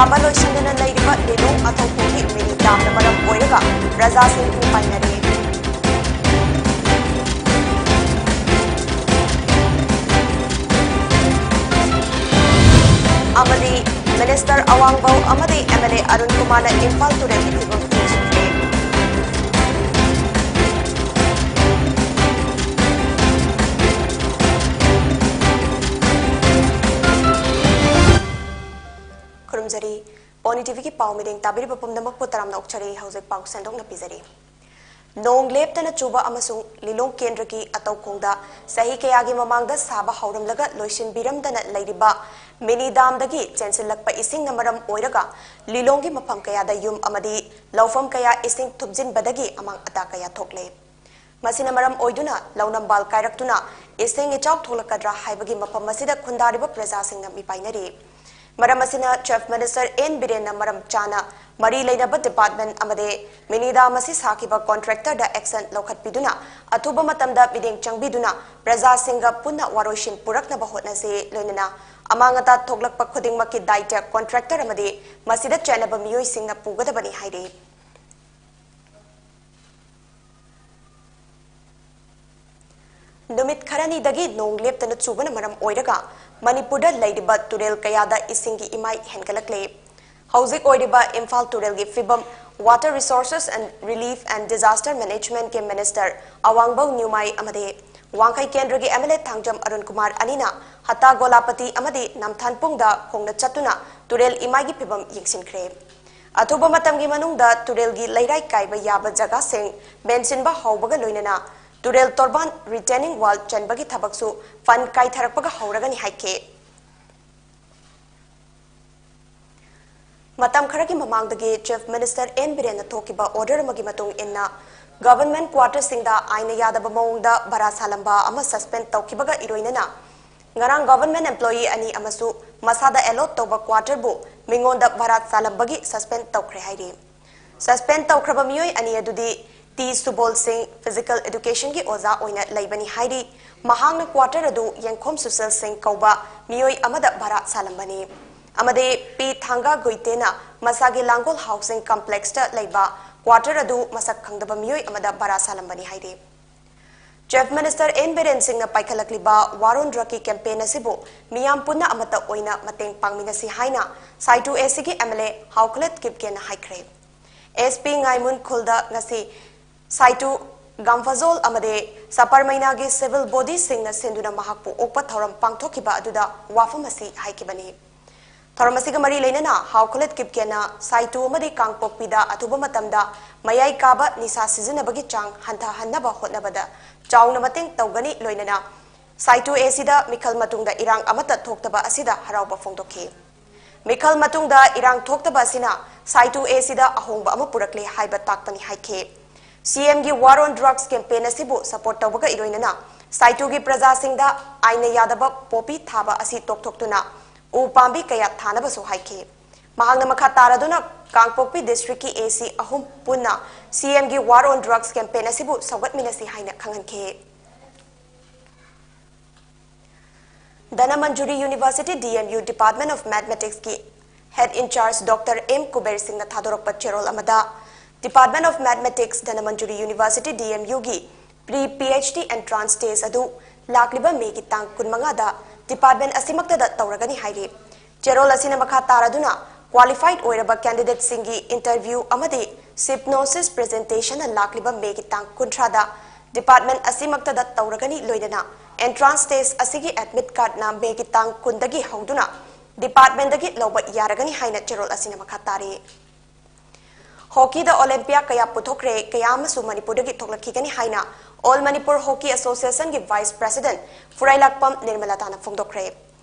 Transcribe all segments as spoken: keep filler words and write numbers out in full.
ꯑꯃ ꯂꯣꯏꯁꯤꯟꯗꯅ ꯂꯩꯔꯤꯕ ꯂꯤꯂꯣꯡ ꯑꯊꯣꯛꯄꯒꯤ ꯃꯤꯅꯤ ꯗꯥꯝꯅ ꯃꯔꯝ ꯑꯣꯏꯔꯒ ꯄ꯭ꯔꯖꯥꯁꯤꯡ ꯃꯤꯄꯥꯏꯅꯔꯦ꯫ ꯑꯃꯗꯤ ꯃꯤꯅꯤꯁꯇꯔ ꯑꯋꯥꯡꯕꯧ ꯑꯃꯗꯤ ꯑꯦꯝ ꯑꯦꯜ ꯑꯦ ꯑꯔꯨꯟ ꯀꯨꯃꯥꯔꯅ ꯏꯝꯐꯥꯜ ꯇꯨꯔꯦꯜꯒꯤ ꯐꯤꯕꯝ ꯌꯦꯡꯁꯤꯟꯈ꯭ꯔꯦ꯫ ꯈꯨꯔꯨꯝꯖꯔꯤ꯫ ꯄꯥꯎꯅꯤ ꯇꯤꯚꯤꯒꯤ ꯄꯥꯎ ꯃꯤꯠꯌꯦꯡ ꯇꯥꯕꯤꯔꯤꯕ ꯄꯨꯝꯅꯃꯛꯄꯨ ꯇꯔꯥꯝꯅ ꯑꯣꯛꯆꯔꯤ꯫ ꯍꯧꯖꯤꯛ ꯄꯥꯎ ꯁꯟꯗꯣꯛꯅ ꯄꯤꯖꯔꯤ꯫ ꯅꯣꯡ ꯂꯦꯞꯇꯅ ꯆꯨꯕ ꯑꯃꯁꯨꯡ ꯂꯤꯂꯣꯡ ꯀꯦꯟꯗ꯭ꯔꯒꯤ ꯑꯇꯧꯈꯣꯡꯗ ꯆꯍꯤ ꯀꯌꯥꯒꯤ ꯃꯃꯥꯡꯗ ꯁꯥꯕ ꯍꯧꯔꯝꯂꯒ ꯂꯣꯏꯁꯤꯟꯕꯤꯔꯝꯗꯅ ꯂꯩꯔꯤꯕ ꯃꯤꯅꯤ ꯗꯥꯝꯗꯒꯤ ꯆꯦꯟꯁꯤꯜꯂꯛꯄ ꯏꯁꯤꯡꯅ ꯃꯔꯝ ꯑꯣꯏꯔꯒ ꯂꯤꯂꯣꯡꯒꯤ ꯃꯐꯝ ꯀꯌꯥꯗ ꯌꯨꯝ ꯑꯃꯗꯤ ꯂꯧꯐꯝ ꯀꯌꯥ ꯏꯁꯤꯡ ꯊꯨꯝꯖꯤꯟꯕꯗꯒꯤ ꯑꯃꯥꯡ ꯑꯇꯥ ꯀꯌꯥ ꯊꯣꯛꯂꯦ꯫ ꯃꯁꯤꯅ ꯃꯔꯝ ꯑꯣꯏꯗꯨꯅ ꯂꯧꯅꯝꯕꯥꯜ ꯀꯥꯏꯔꯛꯇꯨꯅ ꯏꯁꯤꯡ ꯏꯆꯥꯎ ꯊꯣꯛꯂꯛꯀꯗ꯭ꯔꯥ ꯍꯥꯏꯕꯒꯤ ꯃꯐꯝ ꯑꯁꯤꯗ ꯈꯨꯟꯗꯥꯔꯤꯕ ꯄ꯭ꯔꯖꯥꯁꯤꯡꯅ ꯃꯤꯄꯥꯏꯅꯔꯤ꯫ ꯃꯔꯝ ꯑꯁꯤꯅ ꯆꯤꯐ ꯃꯤꯅꯤꯁꯇꯔ ꯑꯦꯟ ꯕꯤꯔꯦꯟꯅ ꯃꯔꯝ ꯆꯥꯅ ꯃꯔꯤ ꯂꯩꯅꯕ ꯗꯤꯄꯥꯔꯠꯃꯦꯟ ꯑꯃꯗꯤ ꯃꯤꯅꯤ ꯗꯥꯝ ꯑꯁꯤ ꯁꯥꯈꯤꯕ ꯀꯣꯟꯇ꯭ꯔꯦꯛꯇꯔꯗ ꯑꯦꯛꯁꯟ ꯂꯧꯈꯠꯄꯤꯗꯨꯅ ꯑꯊꯨꯕ ꯃꯇꯝꯗ ꯃꯤꯠꯌꯦꯡ ꯆꯪꯕꯤꯗꯨꯅ ꯄ꯭ꯔꯖꯥꯁꯤꯡꯒ ꯄꯨꯟꯅ ꯋꯥꯔꯣꯏꯁꯤꯟ ꯄꯨꯔꯛꯅꯕ ꯍꯣꯠꯅꯁꯤ, ꯂꯣꯏꯅꯅ ꯑꯃꯥꯡ ꯑꯇꯥ ꯊꯣꯛꯂꯛꯄ ꯈꯨꯗꯤꯡꯃꯛꯀꯤ ꯗꯥꯏꯇ꯭ꯌ ꯀꯣꯟꯇ꯭ꯔꯦꯛꯇꯔ ꯑꯃꯗꯤ ꯃꯁꯤꯗ ꯆꯠꯅꯕ ꯃꯤꯑꯣꯏꯁꯤꯡꯅ ꯄꯨꯒꯗꯕꯅꯤ ꯍꯥꯏꯔꯤ꯫ ꯅꯨꯃꯤꯠ ꯈꯔꯅꯤꯗꯒꯤ ꯅꯣꯡ ꯂꯦꯞꯇꯅ ꯆꯨꯕꯅ ꯃꯔꯝ ꯑꯣꯏꯔꯒ ꯃꯅꯤꯄꯨꯔꯗ ꯂꯩꯔꯤꯕ ꯇꯨꯔꯦꯜ ꯀꯌꯥꯗ ꯏꯁꯤꯡꯒꯤ ꯏꯃꯥꯏ ꯍꯦꯟꯒꯠꯂꯛꯂꯦ꯫ ꯍꯧꯖꯤꯛ ꯑꯣꯏꯔꯤꯕ ꯏꯝꯐꯥꯜ ꯇꯨꯔꯦꯜꯒꯤ ꯐꯤꯕꯝ Water Resources and Relief and Disaster Managementꯀꯤ ꯃꯤꯅꯤꯁꯇꯔ ꯑꯋꯥꯡꯕꯧ ꯅ꯭ꯌꯨꯃꯥꯏ ꯑꯃꯗꯤ ꯋꯥꯡꯈꯩ ꯀꯦꯟꯗ꯭ꯔꯒꯤ M L A Thangjam Arun Kumar ꯑꯅꯤꯅ ꯍꯠꯇꯥ ꯒꯣꯂꯥꯄꯇꯤ ꯑꯃꯗꯤ ꯅꯝꯊꯥꯟꯄꯨꯡꯗ ꯈꯣꯡꯅ ꯆꯠꯇꯨꯅ ꯇꯨꯔꯦꯜ ꯏꯃꯥꯏꯒꯤ ꯐꯤꯕꯝ ꯌꯦꯡꯁꯤꯟꯈ꯭ꯔꯦ꯫ ꯑꯊꯨꯕ ꯃꯇꯝꯒꯤ ꯃꯅꯨꯡꯗ ꯇꯨꯔꯦꯜꯒꯤ ꯂꯩꯔꯥꯏ ꯀꯥꯏꯕ ꯌꯥꯕ ꯖꯒꯥꯁꯤꯡ ꯃꯦꯟꯁꯤꯟꯕ ꯍꯧꯕꯒ ꯂꯣꯏꯅꯅ ꯇꯨꯔꯦꯜ ꯇꯣꯔꯕꯥꯟ retaining wall ꯆꯟꯕꯒꯤ ꯊꯕꯛꯁꯨ ꯐꯟ ꯀꯥꯏꯊꯔꯛꯄꯒ ꯍꯧꯔꯒꯅꯤ ꯍꯥꯏꯈꯤ꯫ ꯃꯇꯝ ꯈꯔꯒꯤ ꯃꯃꯥꯡꯗꯒꯤ ꯆꯤꯐ ꯃꯤꯅꯤꯁꯇꯔ ꯑꯦꯟ ꯕꯤꯔꯦꯟꯅ ꯊꯣꯛꯈꯤꯕ ꯑꯣꯔꯗꯔ ꯑꯃꯒꯤ ꯃꯇꯨꯡ ꯏꯟꯅ ꯒꯚꯔꯟꯃꯦꯟꯠ ꯀ꯭ꯋꯥꯔꯇꯔꯁꯤꯡꯗ ꯑꯥꯏꯟꯅ ꯌꯥꯗꯕ ꯃꯑꯣꯡꯗ ꯚꯔꯥ ꯁꯥꯂꯝꯕ ꯑꯃ ꯁꯁꯄꯦꯟꯗ ꯇꯧꯈꯤꯕꯒ ꯏꯔꯣꯏꯅꯅ ꯉꯔꯥꯡ ꯒꯚꯔꯟꯃꯦꯟꯠ ꯑꯦꯝꯄ꯭ꯂꯣꯌꯤ ꯑꯅꯤ ꯑꯃꯁꯨ ꯃꯁꯥꯗ ꯑꯦꯂꯣꯠ ꯇꯧꯕ ꯀ꯭ꯋꯥꯔꯇꯔꯕꯨ ꯃꯤꯉꯣꯟꯗ ꯚꯔꯥ ꯁꯥꯂꯝꯕꯒꯤ ꯁꯁꯄꯦꯟꯗ ꯇꯧꯈ꯭ꯔꯦ ꯍꯥꯏꯔꯤ꯫ ꯁꯁꯄꯦꯟꯗ ꯇꯧꯈ꯭ꯔꯕ ꯃꯤꯑꯣꯏ ꯑꯅꯤ ꯑꯗꯨꯗꯤ ꯇꯤ ꯁꯨꯕꯣꯜ ꯁꯤꯡ, ꯐꯤꯖꯤꯀꯦꯜ ꯑꯦꯗꯨꯀꯦꯁꯟꯒꯤ ꯑꯣꯖꯥ ꯑꯣꯏꯅ ꯂꯩꯕꯅꯤ ꯍꯥꯏꯔꯤ꯫ ꯃꯍꯥꯛꯅ ꯀ꯭ꯋꯥꯔꯇꯔ ꯑꯗꯨ ꯌꯦꯡꯈꯣꯝ ꯁꯨꯁꯤꯜ ꯁꯤꯡ ꯀꯧꯕ ꯃꯤꯑꯣꯏ ꯑꯃꯗ ꯚꯔꯥ ꯁꯥꯂꯝꯕꯅꯤ꯫ ꯑꯃꯗꯤ ꯄꯤ ꯊꯥꯡꯒ ꯒꯨꯏꯇꯦꯅ ꯃꯁꯥꯒꯤ ꯂꯥꯡꯒꯣꯜ ꯍꯥꯎꯁꯤꯡ ꯀꯝꯄ꯭ꯂꯦꯛꯁꯇ ꯂꯩꯕ ꯀ꯭ꯋꯥꯇꯔ ꯑꯗꯨ ꯃꯁꯛ ꯈꯪꯗꯕ ꯃꯤꯑꯣꯏ ꯑꯃꯗ ꯚꯔꯥ ꯁꯥꯂꯝꯕꯅꯤ ꯍꯥꯏꯔꯤ꯫ ꯆꯤꯐ ꯃꯤꯅꯤꯁꯇꯔ ꯑꯦꯟ ꯕꯤꯔꯦꯟ ꯁꯤꯡꯅ ꯄꯥꯏꯈꯠꯂꯛꯂꯤꯕ ꯋꯥꯔ ꯑꯣꯟ ꯗ꯭ꯔꯒꯀꯤ ꯀꯦꯝꯄꯦꯟ ꯑꯁꯤꯕꯨ ꯃꯤꯌꯥꯝ ꯄꯨꯟꯅ ꯑꯃꯠꯇ ꯑꯣꯏꯅ ꯃꯇꯦꯡ ꯄꯥꯡꯃꯤꯟꯅꯁꯤ ꯍꯥꯏꯅ ꯁꯥꯏꯇꯨ ꯑꯦꯁꯤꯒꯤ ꯑꯦꯝ ꯑꯦꯜ ꯑꯦ ꯍꯥꯎꯈꯂꯠ ꯀꯤꯞꯀꯦꯅ ꯍꯥꯏꯈ꯭ꯔꯦ꯫ ꯑꯦꯁ ꯄꯤ ꯉꯥꯏꯃꯨꯟ ꯈꯨꯜꯗ ꯉꯁꯤ ꯁꯥꯏꯇꯨ, ꯒꯝꯐꯥꯖꯣꯜ ꯑꯃꯗꯤ ꯁꯄꯔꯃꯩꯅꯥꯒꯤ ꯁꯤꯚꯤꯜ ꯕꯣꯗꯤꯁꯤꯡꯅ ꯁꯤꯟꯗꯨꯅ ꯃꯍꯥꯛꯄꯨ ꯑꯣꯛꯄ ꯊꯧꯔꯝ ꯄꯥꯡꯊꯣꯛꯈꯤꯕ ꯑꯗꯨꯗ ꯋꯥꯐꯝ ꯑꯁꯤ ꯍꯥꯏꯈꯤꯕꯅꯤ꯫ ꯊꯧꯔꯝ ꯑꯁꯤꯒ ꯃꯔꯤ ꯂꯩꯅꯅ ꯍꯥꯎꯈꯂꯠ ꯀꯤꯞꯀꯦꯅ ꯁꯥꯏꯇꯨ ꯑꯃꯗꯤ ꯀꯥꯡꯄꯣꯛꯄꯤꯗ ꯑꯊꯨꯕ ꯃꯇꯝꯗ ꯃꯌꯥꯏ ꯀꯥꯕ ꯅꯤꯁꯥ ꯁꯤꯖꯤꯟꯅꯕꯒꯤ ꯆꯥꯡ ꯍꯟꯊꯍꯟꯅꯕ ꯍꯣꯠꯅꯕꯗ ꯆꯥꯎꯅ ꯃꯇꯦꯡ ꯇꯧꯒꯅꯤ, ꯂꯣꯏꯅꯅ ꯁꯥꯏꯇꯨ ꯑꯦꯁꯤꯗ ꯃꯤꯈꯜ ꯃꯇꯨꯡꯗ ꯏꯔꯥꯡ ꯑꯃꯠꯇ ꯊꯣꯛꯇꯕ ꯑꯁꯤꯗ ꯍꯔꯥꯎꯕ ꯐꯣꯡꯗꯣꯛꯈꯤ꯫ ꯃꯤꯈꯜ ꯃꯇꯨꯡꯗ ꯏꯔꯥꯡ ꯊꯣꯛꯇꯕ ꯑꯁꯤꯅ ꯁꯥꯏꯇꯨ ꯑꯦꯁꯤꯗ ꯑꯍꯣꯡꯕ ꯑꯃ ꯄꯨꯔꯛꯂꯦ ꯍꯥꯏꯕ ꯇꯥꯛꯄꯅꯤ ꯍꯥꯏꯈꯤ꯫ ꯁꯤ ꯑꯦꯝꯒꯤ ꯋꯥꯔ ꯑꯣꯟ ꯗ꯭ꯔꯒꯁ ꯀꯦꯝꯄꯦꯟ ꯑꯁꯤꯕꯨ ꯁꯄꯣꯔꯠ ꯇꯧꯕꯒ ꯏꯔꯣꯏꯅꯅ ꯁꯥꯏꯇꯨꯒꯤ ꯄ꯭ꯔꯖꯥꯁꯤꯡꯗ ꯑꯥꯏꯟꯅ ꯌꯥꯗꯕ ꯄꯣꯄꯤ ꯊꯥꯕ ꯑꯁꯤ ꯇꯣꯛꯊꯣꯛꯇꯨꯅ ꯎ ꯄꯥꯝꯕꯤ ꯀꯌꯥ ꯊꯥꯅꯕꯁꯨ ꯍꯥꯏꯈꯤ꯫ ꯃꯍꯥꯛꯅ ꯃꯈꯥ ꯇꯥꯔꯗꯨꯅ ꯀꯥꯡꯄꯣꯛꯄꯤ ꯗꯤꯁꯇ꯭ꯔꯤꯛꯀꯤ ꯑꯦꯁꯤ ꯑꯍꯨꯝ ꯄꯨꯟꯅ ꯁꯤ ꯑꯦꯝꯒꯤ ꯋꯥꯔ ꯑꯣꯟ ꯗ꯭ꯔꯒꯁ ꯀꯦꯝꯄꯦꯟ ꯑꯁꯤꯕꯨ ꯁꯧꯒꯠꯃꯤꯟꯅꯁꯤ ꯍꯥꯏꯅ ꯈꯪꯍꯟꯈꯤ꯫ Dhanamanjuri university, D M U, Department of Mathematics ꯀꯤ head in charge Doctor M Kuber ꯁꯤꯡꯅ ꯊꯥꯗꯣꯔꯛꯄ ꯆꯦꯔꯣꯜ ꯑꯃꯗ, Department of Mathematics, Dhanamanjuri university, D M ꯌꯨꯒꯤ pre P H D entrance test ꯑꯗꯨ ꯂꯥꯛꯂꯤꯕ ꯃꯦꯒꯤ ꯇꯥꯡ ꯀꯨꯟꯃꯉꯥꯗ department ꯑꯁꯤꯃꯛꯇꯗ ꯇꯧꯔꯒꯅꯤ ꯍꯥꯏꯔꯤ꯫ ꯆꯦꯔꯣꯜ ꯑꯁꯤꯅ ꯃꯈꯥ ꯇꯥꯔꯗꯨꯅ qualified ꯑꯣꯏꯔꯕ candidateꯁꯤꯡꯒꯤ interview ꯑꯃꯗꯤ synopsis presentation ꯂꯥꯛꯂꯤꯕ ꯃꯦꯒꯤ ꯇꯥꯡ ꯀꯨꯟꯊ꯭ꯔꯥꯗ department ꯑꯁꯤꯃꯛꯇꯗ ꯇꯧꯔꯒꯅꯤ, ꯂꯣꯏꯅꯅ entrance test ꯑꯁꯤꯒꯤ admit cardꯅ ꯃꯦꯒꯤ ꯇꯥꯡ ꯀꯨꯟꯗꯒꯤ ꯍꯧꯗꯨꯅ departmentꯗꯒꯤ ꯂꯧꯕ ꯌꯥꯔꯒꯅꯤ ꯍꯥꯏꯅ ꯆꯦꯔꯣꯜ ꯑꯁꯤꯅ ꯃꯈꯥ ꯇꯥꯔꯤ꯫ ꯍꯣꯀꯤꯗ ꯑꯣꯂꯦꯝꯄꯤꯌꯥ ꯀꯌꯥ ꯄꯨꯊꯣꯛꯈ꯭ꯔꯦ, ꯀꯌꯥ ꯑꯃꯁꯨ ꯃꯅꯤꯄꯨꯔꯗꯒꯤ ꯊꯣꯛꯂꯛꯈꯤꯒꯅꯤ ꯍꯥꯏꯅ All Manipur Hockey Associationꯒꯤ vice president ꯐꯨꯔꯥꯏꯂꯥꯛꯄꯝ ꯅꯤꯔꯃꯂꯥꯇꯥꯅ ꯐꯣꯡꯗꯣꯛꯈ꯭ꯔꯦ꯫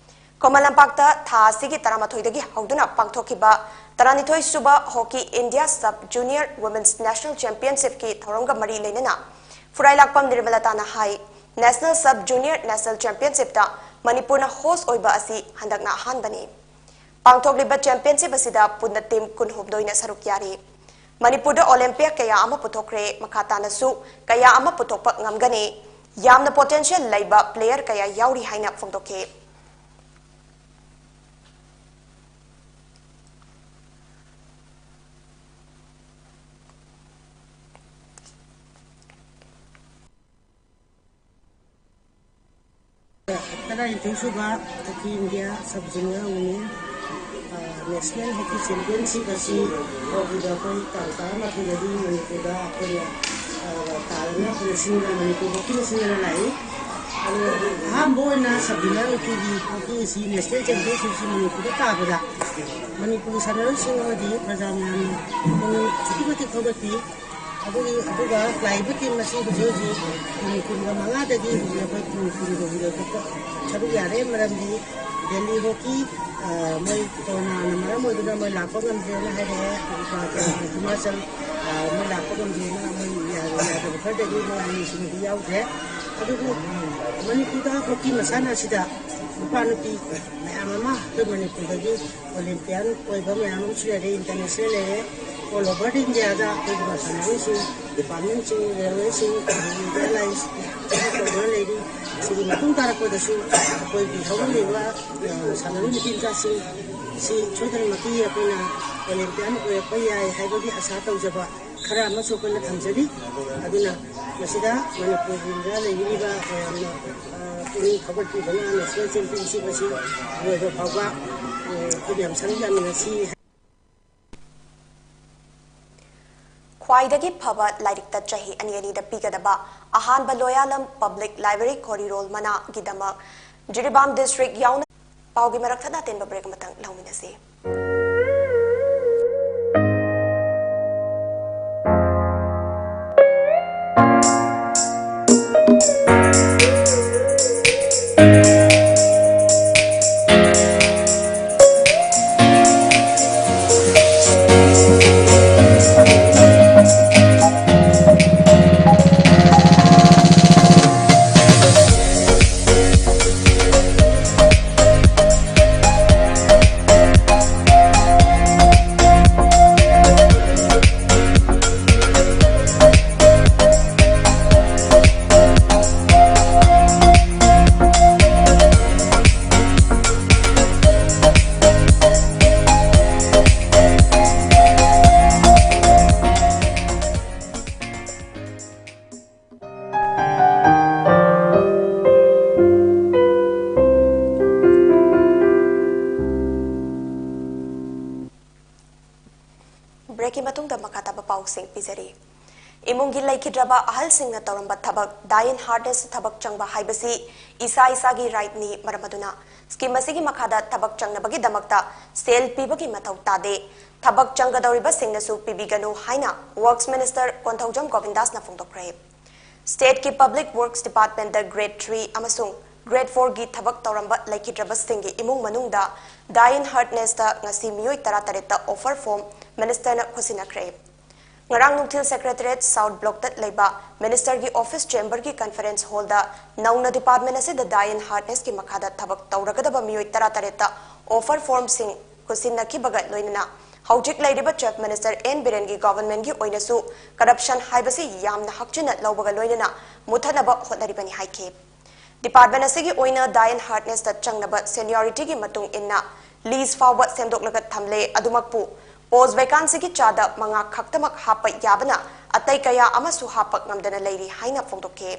ꯈꯨꯃꯟ ꯂꯝꯄꯥꯛꯇ ꯊꯥ ꯑꯁꯤꯒꯤ ꯇꯔꯥꯃꯥꯊꯣꯏꯗꯒꯤ ꯍꯧꯗꯨꯅ ꯄꯥꯡꯊꯣꯛꯈꯤꯕ ꯇꯔꯥꯅꯤꯊꯣꯏ ꯁꯨꯕ Hockey India Sub Junior Women's National Championshipꯀꯤ ꯊꯧꯔꯝꯒ ꯃꯔꯤ ꯂꯩꯅꯅ ꯐꯨꯔꯥꯏꯂꯥꯛꯄꯝ ꯅꯤꯔꯃꯂꯥꯇꯥꯅ ꯍꯥꯏ, National Sub Junior National Championshipꯇ ꯃꯅꯤꯄꯨꯔꯅ host ꯑꯣꯏꯕ ꯑꯁꯤ ꯍꯟꯗꯛꯅ ꯑꯍꯥꯟꯕꯅꯤ꯫ ꯄꯥꯡꯊꯣꯛꯂꯤꯕ championship ꯑꯁꯤꯗ ꯄꯨꯟꯅ team ꯀꯨꯟꯍꯨꯝꯗꯣꯏꯅ ꯁꯔꯨꯛ ꯌꯥꯔꯤ꯫ ꯃꯅꯤꯄꯨꯔꯗ ꯑꯣꯂꯦꯝꯄꯤꯌꯥ ꯀꯌꯥ ꯑꯃ ꯄꯨꯊꯣꯛꯈ꯭ꯔꯦ, ꯃꯈꯥ ꯇꯥꯅꯁꯨ ꯀꯌꯥ ꯑꯃ ꯄꯨꯊꯣꯛꯄ ꯉꯝꯒꯅꯤ꯫ ꯌꯥꯝꯅ potential ꯂꯩꯕ player ꯀꯌꯥ ꯌꯥꯎꯔꯤ ꯍꯥꯏꯅ ꯐꯣꯡꯗꯣꯛꯈꯤ꯫ ꯇꯔꯥꯅꯤꯊꯣꯏ ꯁꯨꯕ hockey India sub zonal women, ꯑ, ꯅꯦꯁꯅꯦꯜ ꯍꯣꯀꯤ ꯆꯦꯝꯄꯤꯌꯟꯁꯤꯞ ꯑꯁꯤ ꯍꯧꯈꯤꯕ ꯑꯩꯈꯣꯏ ꯇꯥꯡ ꯇꯔꯥꯃꯥꯊꯣꯏꯗꯒꯤ ꯃꯅꯤꯄꯨꯔꯗ ꯑꯩꯈꯣꯏꯅ, ꯑ, ꯇꯥꯗꯅ ꯑꯩꯈꯣꯏꯅ ꯁꯤꯟꯗꯨꯅ ꯃꯅꯤꯄꯨꯔ ꯍꯣꯀꯤꯅ ꯁꯤꯟꯗꯨꯅ ꯂꯥꯛꯏ꯫ ꯑꯗꯣ ꯑꯍꯥꯟꯕ ꯑꯣꯏꯅ ꯁꯕ ꯖꯣꯅꯦꯜ ꯍꯣꯀꯤꯒꯤ, ꯍꯣꯀꯤ ꯑꯁꯤ ꯅꯦꯁꯅꯦꯜ ꯆꯦꯝꯄꯤꯌꯟꯁꯤꯞꯁꯤ ꯃꯅꯤꯄꯨꯔꯗ ꯇꯥꯕꯗ ꯃꯅꯤꯄꯨꯔꯒꯤ ꯁꯥꯟꯅꯔꯣꯏꯁꯤꯡ ꯑꯃꯗꯤ ꯄ꯭ꯔꯖꯥ ꯃꯌꯥꯝꯅ ꯄꯨꯛꯅꯤꯡ ꯑꯗꯨꯛꯀꯤ ꯃꯇꯤꯛ ꯊꯧꯒꯠꯄꯤ꯫ ꯑꯗꯨꯒꯤ, ꯑꯗꯨꯒ ꯂꯥꯛꯏꯕ ꯇꯤꯝ ꯑꯁꯤ ꯍꯧꯖꯤꯛ ꯍꯧꯖꯤꯛ ꯇꯤꯝ ꯀꯨꯟꯒ ꯃꯉꯥꯗꯒꯤ ꯍꯧꯖꯤꯛ ꯑꯩꯈꯣꯏ ꯇꯤꯝ ꯀꯨꯟꯒ ꯍꯨꯝꯗꯣꯏꯈꯛꯇ ꯁꯔꯨꯛ ꯌꯥꯔꯦ꯫ ꯃꯔꯝꯗꯤ ꯗꯦꯜꯂꯤ ꯍꯣꯀꯤ, ꯑ, ꯃꯣꯏ ꯀꯣꯔꯣꯅꯥꯅ ꯃꯔꯝ ꯑꯣꯏꯗꯨꯅ ꯃꯣꯏ ꯂꯥꯛꯄ ꯉꯝꯗ꯭ꯔꯦꯅ ꯍꯥꯏꯔꯛꯑꯦ꯫ ꯍꯤꯃꯥꯆꯜ, ꯑ, ꯃꯣꯏ ꯂꯥꯛꯄ ꯉꯝꯗ꯭ꯔꯦꯅ ꯃꯣꯏ ꯌꯥ-, ꯌꯥꯗꯕ ꯈꯔꯗꯒꯤ ꯃꯣꯏ ꯑꯅꯤꯁꯤꯃꯗꯤ ꯌꯥꯎꯗ꯭ꯔꯦ꯫ ꯑꯗꯨꯕꯨ ꯃꯅꯤꯄꯨꯔꯗ ꯍꯣꯀꯤ ꯃꯁꯥꯟꯅ ꯑꯁꯤꯗ ꯅꯨꯄꯥ ꯅꯨꯄꯤ ꯃꯌꯥꯝ ꯑꯃ ꯑꯩꯈꯣꯏ ꯃꯅꯤꯄꯨꯔꯗꯒꯤ ꯑꯣꯂꯦꯝꯄꯤꯌꯥꯟ ꯑꯣꯏꯕ ꯃꯌꯥꯝ ꯑꯃꯁꯨ ꯂꯩꯔꯦ, ꯏꯟꯇꯔꯅꯦꯁꯅꯦꯜ ꯂꯩꯔꯦ꯫ ꯑꯣꯜ ꯑꯣꯚꯔ ꯏꯟꯗꯤꯌꯥꯗ ꯑꯩꯈꯣꯏꯒꯤ ꯃꯁꯥꯟꯅꯔꯣꯏꯁꯤꯡ, ꯗꯤꯄꯥꯔꯠꯃꯦꯟꯁꯤꯡ, ꯔꯦꯜꯋꯦꯁꯤꯡ, ꯑꯗꯒꯤ ꯑꯦꯌꯔꯂꯥꯏꯟꯁ ꯇꯧꯗꯨꯅ ꯂꯩꯔꯤ꯫ ꯁꯤꯒꯤ ꯃꯇꯨꯡ ꯇꯥꯔꯛꯄꯗꯁꯨ ꯑꯩꯈꯣꯏꯒꯤ ꯍꯧꯒꯠꯂꯤꯕ, ꯑ, ꯁꯥꯟꯅꯔꯣꯏ ꯅꯨꯄꯤ ꯃꯆꯥꯁꯤꯡ ꯁꯤ ꯁꯣꯏꯗꯅꯃꯛꯀꯤ ꯑꯩꯈꯣꯏꯅ ꯑꯣꯂꯦꯝꯄꯤꯌꯥꯟ ꯑꯣꯏꯔꯛꯄ ꯌꯥꯏ ꯍꯥꯏꯕꯒꯤ ꯑꯁꯥ ꯇꯧꯖꯕ ꯈꯔ ꯑꯃꯁꯨ ꯑꯩꯈꯣꯏꯅ ꯊꯝꯖꯔꯤ꯫ ꯑꯗꯨꯅ ꯃꯁꯤꯗ ꯃꯅꯤꯄꯨꯔꯒꯤꯗ ꯂꯩꯕꯤꯔꯤꯕ ꯃꯌꯥꯝꯅ, ꯑ, ꯄꯨꯛꯅꯤꯡ ꯊꯧꯒꯠꯄꯤꯗꯨꯅ ꯅꯦꯁꯅꯦꯜ ꯆꯦꯝꯄꯤꯌꯟꯁꯤꯞ ꯑꯁꯤ ꯂꯣꯏꯕ ꯐꯥꯎꯕ, ꯑ, ꯑꯩꯈꯣꯏ ꯃꯌꯥꯝ ꯁꯔꯨꯛ ꯌꯥꯃꯤꯟꯅꯁꯤ꯫ ꯈ꯭ꯋꯥꯏꯗꯒꯤ ꯐꯕ ꯂꯥꯏꯔꯤꯛꯇ ꯆꯍꯤ ꯑꯅꯤ ꯑꯅꯤꯗ ꯄꯤꯒꯗꯕ ꯑꯍꯥꯟꯕ ꯂꯣꯌꯥꯂꯝ ꯄꯕ꯭ꯂꯤꯛ ꯂꯥꯏꯕ꯭ꯔꯦꯔꯤ ꯈꯣꯔꯤꯔꯣꯜ ꯃꯅꯥꯒꯤꯗꯃꯛ ꯖꯤꯔꯤꯕꯥꯝ ꯗꯤꯁꯇ꯭ꯔꯤꯛ ꯌꯥꯎꯅ ꯄꯥꯎꯒꯤ ꯃꯔꯛ ꯊꯠꯅ ꯑꯇꯦꯟꯕ ꯕ꯭ꯔꯦꯛ ꯑꯃꯇꯪ ꯂꯧꯃꯤꯟꯅꯁꯤ꯫ ꯁꯤꯡ ꯄꯤꯖꯔꯤ꯫ ꯏꯃꯨꯡꯒꯤ ꯂꯩꯈꯤꯗ꯭ꯔꯕ ꯑꯍꯜꯁꯤꯡꯅ ꯇꯧꯔꯝꯕ ꯊꯕꯛ, ꯗꯥꯏꯟ ꯍꯥꯔꯅꯦꯁ ꯊꯕꯛ ꯆꯪꯕ ꯍꯥꯏꯕꯁꯤ ꯏꯁꯥ ꯏꯁꯥꯒꯤ ꯔꯥꯏꯠꯅꯤ꯫ ꯃꯔꯝ ꯑꯗꯨꯅ ꯁ꯭ꯀꯤꯝ ꯑꯁꯤꯒꯤ ꯃꯈꯥꯗ ꯊꯕꯛ ꯆꯪꯅꯕꯒꯤꯗꯃꯛꯇ ꯁꯦꯜ ꯄꯤꯕꯒꯤ ꯃꯊꯧ ꯇꯥꯗꯦ꯫ ꯊꯕꯛ ꯆꯪꯒꯗꯧꯔꯤꯕꯁꯤꯡꯅꯁꯨ ꯄꯤꯕꯤꯒꯅꯨ ꯍꯥꯏꯅ ꯋꯔꯛꯁ ꯃꯤꯅꯤꯁꯇꯔ ꯀꯣꯟꯊꯧꯖꯝ ꯒꯣꯕꯤꯟꯗꯥꯁꯅ ꯐꯣꯡꯗꯣꯛꯈ꯭ꯔꯦ꯫ ꯁ꯭ꯇꯦꯠꯀꯤ ꯄꯕ꯭ꯂꯤꯛ ꯋꯔꯛꯁ ꯗꯤꯄꯥꯔꯠꯃꯦꯟꯗ ꯒ꯭ꯔꯦꯗ ꯊ꯭ꯔꯤ ꯑꯃꯁꯨꯡ ꯒ꯭ꯔꯦꯗ ꯐꯣꯔꯒꯤ ꯊꯕꯛ ꯇꯧꯔꯝꯕ ꯂꯩꯈꯤꯗ꯭ꯔꯕꯁꯤꯡꯒꯤ ꯏꯃꯨꯡ ꯃꯅꯨꯡꯗ ꯗꯥꯏꯟ ꯍꯥꯔꯅꯦꯁꯇ ꯉꯁꯤ ꯃꯤꯑꯣꯏ ꯇꯔꯥꯇꯔꯦꯠꯇ ꯑꯣꯐꯔ ꯐꯣꯔꯝ ꯃꯤꯅꯤꯁꯇꯔꯅ ꯈꯨꯠꯁꯤꯟꯅꯈ꯭ꯔꯦ꯫ ꯉꯔꯥꯡ ꯅꯨꯡꯊꯤꯜ ꯁꯦꯀ꯭ꯔꯦꯇꯔꯤꯌꯦꯠ ꯁꯥꯎꯠ ꯕ꯭ꯂꯣꯛꯇ ꯂꯩꯕ ꯃꯤꯅꯤꯁꯇꯔꯒꯤ ꯑꯣꯐꯤꯁ ꯆꯦꯝꯕꯔꯒꯤ ꯀꯟꯐꯔꯦꯟꯁ ꯍꯣꯜꯗ ꯅꯧꯅ ꯗꯤꯄꯥꯔꯠꯃꯦꯟ ꯑꯁꯤꯗ ꯗꯥꯏꯟ ꯍꯥꯔꯅꯦꯁꯀꯤ ꯃꯈꯥꯗ ꯊꯕꯛ ꯇꯧꯔꯒꯗꯕ ꯃꯤꯑꯣꯏ ꯇꯔꯥꯇꯔꯦꯠꯇ ꯑꯣꯐꯔ ꯐꯣꯔꯝꯁꯤꯡ ꯈꯨꯠꯁꯤꯟꯅꯈꯤꯕꯒ ꯂꯣꯏꯅꯅ ꯍꯧꯖꯤꯛ ꯂꯩꯔꯤꯕ ꯆꯤꯐ ꯃꯤꯅꯤꯁꯇꯔ ꯑꯦꯟ ꯕꯤꯔꯦꯟꯒꯤ ꯒꯣꯚꯔꯟꯃꯦꯟꯠꯀꯤ ꯑꯣꯏꯅꯁꯨ ꯀꯔꯞꯁꯟ ꯍꯥꯏꯕꯁꯤ ꯌꯥꯝꯅ ꯍꯛꯆꯤꯟꯅ ꯂꯧꯕꯒ ꯂꯣꯏꯅꯅ ꯃꯨꯊꯠꯅꯕ ꯍꯣꯠꯅꯔꯤꯕꯅꯤ ꯍꯥꯏꯈꯤ꯫ ꯗꯤꯄꯥꯔꯠꯃꯦꯟ ꯑꯁꯤꯒꯤ ꯑꯣꯏꯅ ꯗꯥꯏꯟ ꯍꯥꯔꯅꯦꯁꯇ ꯆꯪꯅꯕ ꯁꯦꯅꯤꯌꯣꯔꯤꯇꯤꯒꯤ ꯃꯇꯨꯡ ꯏꯟꯅ ꯂꯤꯁ ꯐꯥꯎꯕ ꯁꯦꯝꯗꯣꯛꯂꯒ ꯊꯝꯂꯦ꯫ ꯑꯗꯨꯃꯛꯄꯨ ꯄꯣꯁ ꯚꯦꯀꯥꯟꯁꯤꯒꯤ ꯆꯥꯗ ꯃꯉꯥ ꯈꯛꯇꯃꯛ ꯍꯥꯞꯄ ꯌꯥꯕꯅ ꯑꯇꯩ ꯀꯌꯥ ꯑꯃꯁꯨ ꯍꯥꯞꯄ ꯉꯝꯗꯅ ꯂꯩꯔꯤ ꯍꯥꯏꯅ ꯐꯣꯡꯗꯣꯛꯈꯤ꯫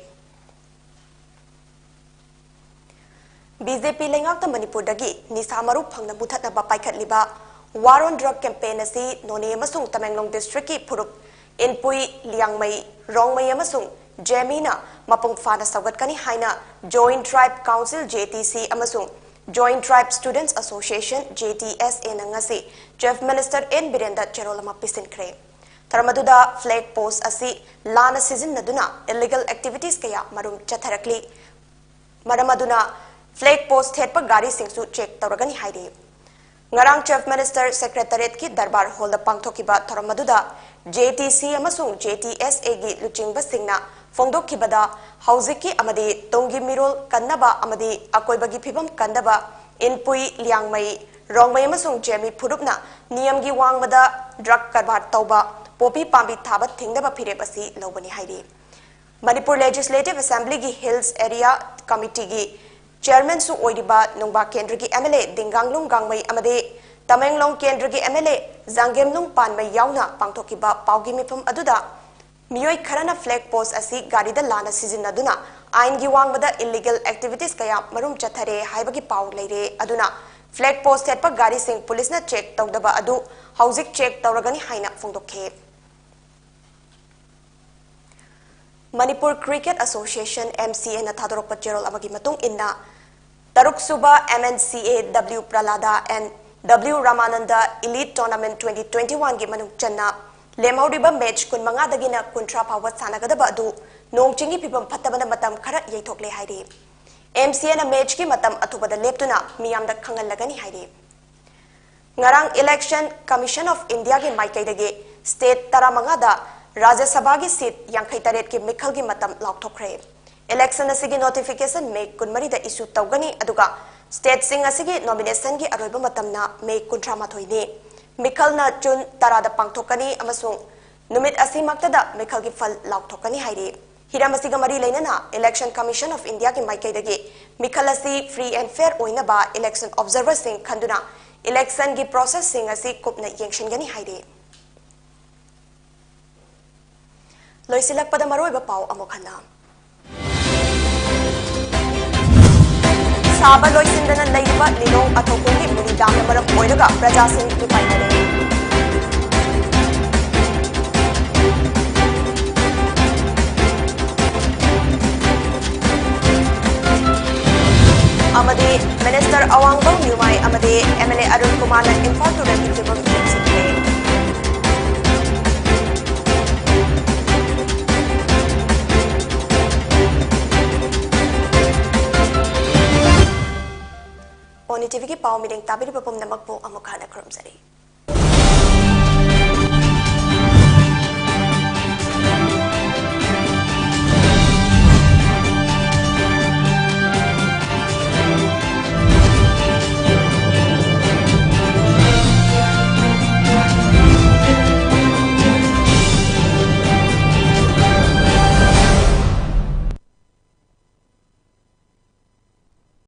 ꯕꯤ ꯖꯦ ꯄꯤ ꯂꯩꯉꯥꯛꯇ ꯃꯅꯤꯄꯨꯔꯗꯒꯤ ꯅꯤꯁꯥ ꯃꯔꯨ ꯐꯪꯅ ꯃꯨꯊꯠꯅꯕ ꯄꯥꯏꯈꯠꯂꯤꯕ War on Drug campaign ꯑꯁꯤ ꯅꯣꯅꯦ ꯑꯃꯁꯨꯡ ꯇꯃꯦꯡꯂꯣꯡ ꯗꯤꯁꯇ꯭ꯔꯤꯛꯀꯤ ꯐꯨꯔꯨꯞ ꯏꯟꯄꯨꯏ, ꯂꯤꯌꯥꯡꯃꯩ, ꯔꯣꯡꯃꯩ ꯑꯃꯁꯨꯡ ꯖꯦꯃꯤꯅ ꯃꯄꯨꯡ ꯐꯥꯅ ꯁꯧꯒꯠꯀꯅꯤ ꯍꯥꯏꯅ Joint Tribe Council, J T C, ꯑꯃꯁꯨꯡ Joint Tribe Students Association, J T S A, ꯅ ꯉꯁꯤ ꯆꯤꯐ ꯃꯤꯅꯤꯁꯇꯔ ꯑꯦꯟ ꯕꯤꯔꯦꯟꯗ ꯆꯦꯔꯣꯜ ꯑꯃ ꯄꯤꯁꯤꯟꯈ꯭ꯔꯦ꯫ ꯊꯧꯔꯝ ꯑꯗꯨꯗ ꯐ꯭ꯂꯦꯒ ꯄꯣꯁ ꯑꯁꯤ ꯂꯥꯟꯅ ꯁꯤꯖꯤꯟꯅꯗꯨꯅ ꯏꯂꯤꯒꯦꯜ ꯑꯦꯛꯇꯤꯚꯤꯇꯤꯁ ꯀꯌꯥ ꯃꯔꯨꯝ ꯆꯠꯊꯔꯛꯂꯤ꯫ ꯃꯔꯝ ꯑꯗꯨꯅ ꯐ꯭ꯂꯦꯒ ꯄꯣꯁ ꯊꯦꯠꯄ ꯒꯥꯔꯤꯁꯤꯡꯁꯨ ꯆꯦꯛ ꯇꯧꯔꯒꯅꯤ ꯍꯥꯏꯔꯤ꯫ ꯉꯔꯥꯡ ꯆꯤꯐ ꯃꯤꯅꯤꯁꯇꯔ ꯁꯦꯀ꯭ꯔꯦꯇꯔꯤꯌꯦꯠꯀꯤ ꯗꯔꯕꯥꯔ ꯍꯣꯜꯗ ꯄꯥꯡꯊꯣꯛꯈꯤꯕ ꯊꯧꯔꯝ ꯑꯗꯨꯗ J T C ꯑꯃꯁꯨꯡ J T S A ꯒꯤ ꯂꯨꯆꯤꯡꯕꯁꯤꯡꯅ ꯐꯣꯡꯗꯣꯛꯈꯤꯕꯗ, ꯍꯧꯖꯤꯛꯀꯤ ꯑꯃꯗꯤ ꯇꯨꯡꯒꯤ ꯃꯤꯔꯣꯜ ꯀꯟꯅꯕ ꯑꯃꯗꯤ ꯑꯀꯣꯏꯕꯒꯤ ꯐꯤꯕꯝ ꯀꯟꯅꯕ ꯏꯟꯄꯨꯏ, ꯂꯤꯌꯥꯡꯃꯩ, ꯔꯣꯡꯃꯩ ꯑꯃꯁꯨꯡ ꯖꯦꯃꯤ ꯐꯨꯔꯨꯞꯅ ꯅꯤꯌꯝꯒꯤ ꯋꯥꯡꯃꯗ ꯗ꯭ꯔꯒ ꯀꯔꯕꯥꯔ ꯇꯧꯕ, ꯄꯣꯄꯤ ꯄꯥꯝꯕꯤ ꯊꯥꯕ ꯊꯤꯡꯅꯕ ꯐꯤꯔꯦꯞ ꯑꯁꯤ ꯂꯧꯕꯅꯤ ꯍꯥꯏꯔꯤ꯫ ꯃꯅꯤꯄꯨꯔ ꯂꯦꯖꯤꯁꯂꯦꯇꯤꯚ ꯑꯦꯁꯦꯝꯕ꯭ꯂꯤꯒꯤ ꯍꯤꯜꯁ ꯑꯦꯔꯤꯌꯥ ꯀꯃꯤꯇꯤꯒꯤ ꯆꯤꯌꯔꯃꯦꯟꯁꯨ ꯑꯣꯏꯔꯤꯕ ꯅꯨꯡꯕꯥ ꯀꯦꯟꯗ꯭ꯔꯒꯤ M L A ꯗꯤꯡꯒꯥꯡꯂꯨꯡ ꯒꯥꯡꯃꯩ ꯑꯃꯗꯤ ꯇꯃꯦꯡꯂꯣꯡ ꯀꯦꯟꯗ꯭ꯔꯒꯤ M L A ꯖꯥꯡꯒꯦꯝꯅꯨꯡ ꯄꯥꯟꯃꯩ ꯌꯥꯎꯅ ꯄꯥꯡꯊꯣꯛꯈꯤꯕ ꯄꯥꯎꯒꯤ ꯃꯤꯐꯝ ꯑꯗꯨꯗ ꯃꯤꯑꯣꯏ ꯈꯔꯅ ꯐ꯭ꯂꯦꯒ ꯄꯣꯁ ꯑꯁꯤ ꯒꯥꯔꯤꯗ ꯂꯥꯟꯅ ꯁꯤꯖꯤꯟꯅꯗꯨꯅ ꯑꯥꯏꯟꯒꯤ ꯋꯥꯡꯃꯗ ꯏꯂꯤꯒꯦꯜ ꯑꯦꯛꯇꯤꯚꯤꯇꯤꯁ ꯀꯌꯥ ꯃꯔꯨꯝ ꯆꯠꯊꯔꯦ ꯍꯥꯏꯕꯒꯤ ꯄꯥꯎ ꯂꯩꯔꯦ꯫ ꯑꯗꯨꯅ ꯐ꯭ꯂꯦꯒ ꯄꯣꯁ ꯊꯦꯠꯄ ꯒꯥꯔꯤꯁꯤꯡ ꯄꯨꯂꯤꯁꯅ ꯆꯦꯛ ꯇꯧꯗꯕ ꯑꯗꯨ ꯍꯧꯖꯤꯛ ꯆꯦꯛ ꯇꯧꯔꯒꯅꯤ ꯍꯥꯏꯅ ꯐꯣꯡꯗꯣꯛꯈꯤ꯫ Manipur Cricket Association, M C A ꯅ ꯊꯥꯗꯣꯔꯛꯄ ꯆꯦꯔꯣꯜ ꯑꯃꯒꯤ ꯃꯇꯨꯡ ꯏꯟꯅ, ꯇꯔꯨꯛ ꯁꯨꯕ M N C A W Prahlada and W Ramananda Elite Tournament twenty twenty-one ꯒꯤ ꯃꯅꯨꯡ ꯆꯟꯅ ꯂꯦꯝꯍꯧꯔꯤꯕ ꯃꯦꯆ ꯀꯨꯟꯃꯉꯥꯗꯒꯤꯅ ꯀꯨꯟꯊ꯭ꯔꯥ ꯐꯥꯎꯕ ꯁꯥꯟꯅꯒꯗꯕ ꯑꯗꯨ ꯅꯣꯡ ꯆꯤꯡꯒꯤ ꯐꯤꯕꯝ ꯐꯠꯇꯕꯅ ꯃꯇꯝ ꯈꯔ ꯌꯩꯊꯣꯛꯂꯦ ꯍꯥꯏꯔꯤ꯫ M C A ꯅ ꯃꯦꯆꯀꯤ ꯃꯇꯝ ꯑꯊꯨꯕꯗ ꯂꯦꯞꯇꯨꯅ ꯃꯤꯌꯥꯝꯗ ꯈꯪꯍꯜꯂꯒꯅꯤ ꯍꯥꯏꯔꯤ꯫ ꯉꯔꯥꯡ Election Commission of India ꯒꯤ ꯃꯥꯏꯀꯩꯗꯒꯤ state ꯇꯔꯥꯃꯉꯥꯗ ꯔꯥꯖ꯭ꯌ ꯁꯚꯥꯒꯤ seat ꯌꯥꯡꯈꯩ ꯇꯔꯦꯠꯀꯤ ꯃꯤꯈꯜꯒꯤ ꯃꯇꯝ ꯂꯥꯎꯊꯣꯛꯈ꯭ꯔꯦ꯫ Election ꯑꯁꯤꯒꯤ notification May ꯀꯨꯟꯃꯔꯤꯗ issue ꯇꯧꯒꯅꯤ, ꯑꯗꯨꯒ stateꯁꯤꯡ ꯑꯁꯤꯒꯤ nominationꯒꯤ ꯑꯔꯣꯏꯕ ꯃꯇꯝꯅ May ꯀꯨꯟꯊ꯭ꯔꯥ ꯃꯥꯊꯣꯏꯅꯤ꯫ ꯃꯤꯈꯜꯅ June ꯇꯔꯥꯗ ꯄꯥꯡꯊꯣꯛꯀꯅꯤ ꯑꯃꯁꯨꯡ ꯅꯨꯃꯤꯠ ꯑꯁꯤꯃꯛꯇꯗ ꯃꯤꯈꯜꯒꯤ ꯐꯜ ꯂꯥꯎꯊꯣꯛꯀꯅꯤ ꯍꯥꯏꯔꯤ꯫ ꯍꯤꯔꯝ ꯑꯁꯤꯒ ꯃꯔꯤ ꯂꯩꯅꯅ Election Commission of Indiaꯒꯤ ꯃꯥꯏꯀꯩꯗꯒꯤ ꯃꯤꯈꯜ ꯑꯁꯤ free and fair ꯑꯣꯏꯅꯕ election observerꯁꯤꯡ ꯈꯟꯗꯨꯅ electionꯒꯤ processꯁꯤꯡ ꯑꯁꯤ ꯀꯨꯞꯅ ꯌꯦꯡꯁꯤꯟꯒꯅꯤ ꯍꯥꯏꯔꯤ꯫ ꯂꯣꯏꯁꯤꯜꯂꯛꯄꯗ ꯃꯔꯨꯑꯣꯏꯕ ꯄꯥꯎ ꯑꯃꯨꯛ ꯍꯟꯅ꯫ ꯁꯥꯕ ꯂꯣꯏꯁꯤꯟꯗꯅ ꯂꯩꯔꯤꯕ ꯂꯤꯂꯣꯡ ꯑꯊꯣꯛꯄꯝꯒꯤ ꯃꯨꯔꯤ ꯗꯥꯝꯅ ꯃꯔꯝ ꯑꯣꯏꯔꯒ ꯄ꯭ꯔꯖꯥꯁꯤꯡ ꯃꯤꯄꯥꯏꯅꯔꯦ꯫ ꯑꯃꯗꯤ Minister ꯑꯋꯥꯡꯕꯝ ꯅ꯭ꯌꯨꯃꯥꯏ ꯑꯃꯗꯤ M L A ꯑꯔꯨꯟ ꯀꯨꯃꯥꯔꯅ ꯏꯝꯐꯥꯜ ꯇꯨꯔꯦꯜꯒꯤ ꯐꯤꯕꯝ ꯌꯦꯡꯁꯤꯟꯈ꯭ꯔꯦ꯫ ꯑꯣꯅꯤ ꯇꯤꯚꯤꯒꯤ ꯄꯥꯎ ꯃꯤꯠꯌꯦꯡ ꯇꯥꯕꯤꯔꯤꯕ ꯄꯨꯝꯅꯃꯛꯄꯨ ꯑꯃꯨꯛ ꯍꯟꯅ ꯈꯨꯔꯨꯝꯖꯔꯤ꯫